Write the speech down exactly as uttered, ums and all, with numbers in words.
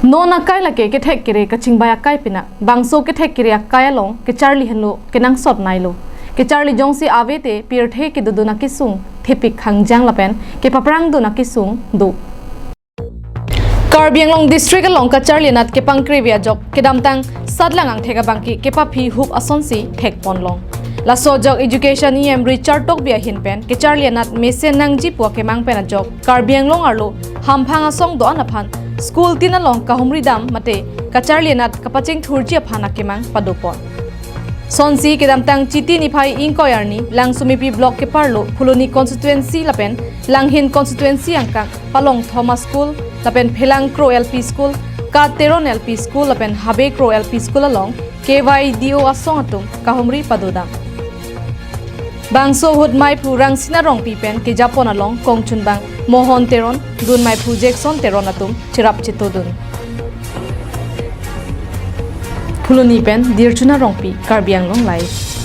Non akai lake kethek kere kachingbai akai pina, bangso kethek kere akai along kecharli henlo kenangsot nailo. Kecharli jongsi ave te pirthe kedodun akesung thepik khangjang lapen kepaprangdun akesung do. Karbi Anglong District along kacharli anat kepangkrevi ajok kedamtang satlang angthek abangke kepaphi hup asonsi thekponlong. Laso ajok Education E M Richard Tokbi ahin pen kecharli anat mesen nangji pu akemang pen ajok Karbi Anglong arlo hamphang asong do-an aphan school tin along kahumri dam mate kacharli anat kapachingthurji aphan akemang padopon. Sonsi kedamtang Chiti niphai ingkoi arni Langsumepi Block keparlo Phuloni Constituency lapen Langhin Constituency angkang Palong Thomas School lapen Phelang Kro L P School, Kat Teron L P School lapen Habe Kro L P School along K Y D O asong atum kahumri padodam. Bangso ahut maiphu Rangsina Rongpi pen kejapon along kongchunbang Mohon Teron, dun maiphu Jackson Teron atum cherap chetodun. Phuloni pen Dirchuna Rongpi, Karbi Anglong Live.